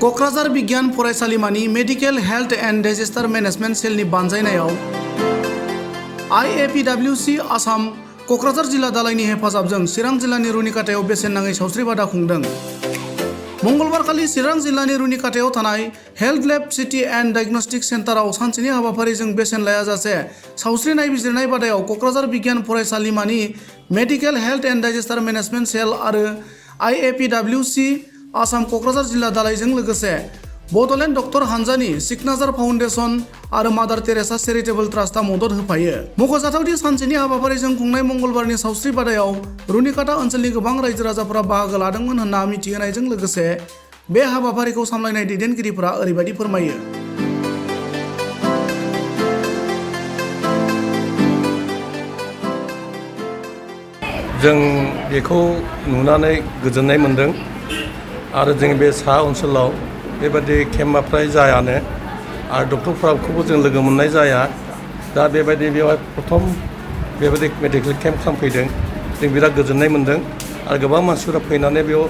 क'क्राझार बिगियान फरायसालिमानि medical health and disaster management सेलनि बानजायनायाव IAPWC आसाम क'क्राझार जिल्ला दालायनि हेफाजाबजों चिरां जिल्लानि रुनिकाटायाव बेसेन नाङै सावस्रि बादा खुंदों। मंगलबारखालि चिरां जिल्लानि रुनिकाटायाव थानाय health lab city and diagnostic सेन्टाराव सानसेनि हाबाफारिजों बेसेन लायाजासे सावस्रि नायबिजिरनाय बादायाव क'क्राझार बिगियान फरायसालिमानि medical health and disaster management cell आरो IAPWC आसाम क'क्राझार जिल्ला दालायजों लोगोसे बड'लेण्ड डक्टर हानजानि सिकनाजार फाउन्डेसन आरो मादार टेरेसा चेरिटेबल ट्रास्टआ मदद होफायो। मख'जाथावदि सानसेनि हाबाफारिजों खुंनाय मंगलबारनि सावस्रि बादायाव रुनिकाटा ओनसोलनि गोबां रायजो राजाफोरा बाहागो लादोंमोन होनना मिथिहोनायजों लोगोसे बे हाबाफारिखौ सामलायनाय दैदेनगिरिफोरा ओरैबायदि फोरमायो। जों बेखौ नुनानै गोजोननाय मोनदों आरो जों बे सा ओनसोलाव बेबायदि केम्पआ फ्राय जायानो आरो डक्टरफोरखौबो जों लोगो मोननाय जाया। दा बेबायदि बेवहाय प्रथम बेबायदि मेडिकेल केम्प खालामफैदों, जों बिराद गोजोननाय मोनदों आरो गोबां मानसिफोरा फैनानै बेयाव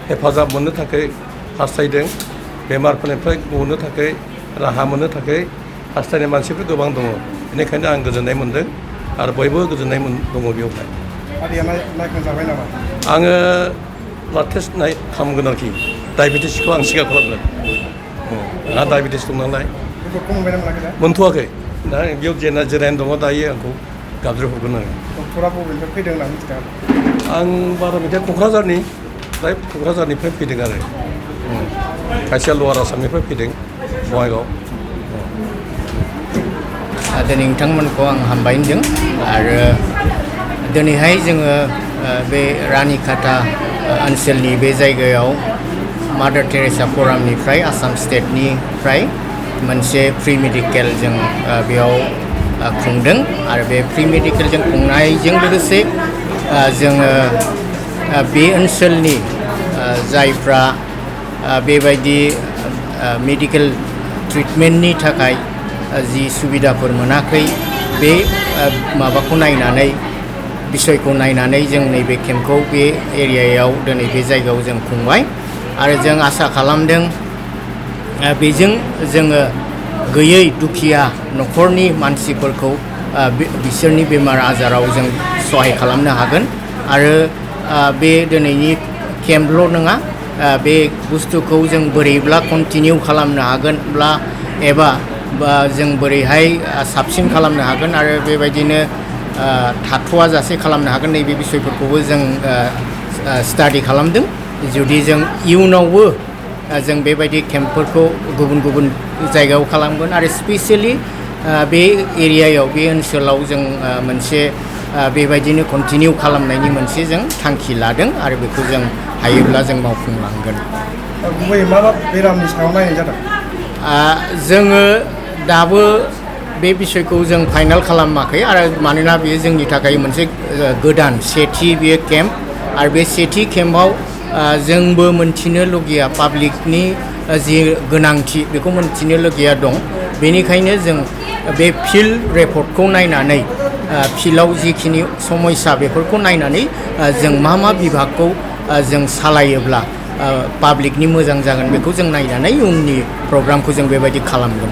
हेफाजाब मोननो थाखाय हास्थायदों। बेमारफोरनिफ्राय गनो थाखाय राहा मोननो थाखाय हास्थायनाय मानसिफोर गोबां दङ। बेनिखायनो आं गोजोननाय मोनदों आरो बयबो गोजोननाय दङ बेवहाय। नायखांजाबाय नामा? आङो ब्लाड टेस्ट खालामगोन आरोखि, डायबेटिसखौ आं सिगां खालामगोन। आंहा डायबेटिस दं नालाय मोनथ'वाखै। दा बेयाव जिरायनानै दङ, दायो आंखौ गाबज्रिहरगोन आरो। डक्टरा बबेनिफ्राय फैदों होनना मिथिदों? आं बारा मिथिया, क'क्राझारनि फ्राय क'क्राझारनिफ्राय फैदों आरो खायसेया लवार आसामनिफ्राय फैदों, बङाइगाव। दिनै नोंथांमोनखौ आं हामबाय होनदों आरो दिनैहाय जोङो बे रानिकाटा ओनसोलनि बे जायगायाव मादार टेरेसा फरामनिफ्राय आसाम स्टेटनिफ्राय मोनसे प्रि मेडिकेल जों बेयाव खुंदों आरो बे प्रि मेडिकेल जों खुंनायजों लोगोसे जोङो बे ओनसोलनि जायफ्रा बेबायदि मेडिकेल ट्रिटमेन्टनि थाखाय जि सुबिदाफोर मोनाखै, बे माबाखौ नायनानै बिसयखौ नायनानै जों नैबे केम्पखौ बे एरियायाव दिनै बे जायगायाव जों खुंबाय आरो जों आसा खालामदों बेजों जोङो गैयै दुखिया न'खरनि मानसिफोरखौ बिसोरनि बेमार आजाराव जों सहाय खालामनो हागोन आरो बे दिनैनि केम्पल' नङा, बे बुस्थुखौ जों बोरैब्ला कन्टिनिउ खालामनो हागोनब्ला एबा जों बोरैहाय साबसिन खालामनो हागोन आरो बेबायदिनो थाथ'आ जासे खालामनो हागोन, नैबे बिसयफोरखौबो जों स्टाडि खालामदों। जुदि जों इयुनावबो जों बेबायदि केम्पफोरखौ गुबुन गुबुन जायगायाव खालामगोन आरो स्पेसियेलि बे एरियायाव, बे ओनसोलाव जों मोनसे बेबायदिनो कन्टिनिउ खालामनायनि मोनसे जों थांखि लादों आरो बेखौ जों हायोब्ला जों मावफुंलांगोन। गुबैयै मा बेरामनि सायाव नायनाय जादों? जोङो दाबो बे बिसयखौ जों फाइनाल खालामाखै आरो मानोना बेयो जोंनि थाखाय मोनसे गोदान सेथि बेयो केम्प आरो बे सेथि केम्पआव जोंबो मोनथिनो लुगैया, पाब्लिकनि जि गोनांथि बेखौ मोनथिनो लुगैया दं। बेनिखायनो जों बे फिल्ड रिपर्टखौ नायनानै, फिल्डआव जिखिनि समस्या बेफोरखौ नायनानै जों मा बिभागखौ जों सालायोब्ला पाब्लिकनि मोजां जागोन बेखौ जों नायनानै उननि प्रग्रामखौ जों बेबायदि खालामगोन।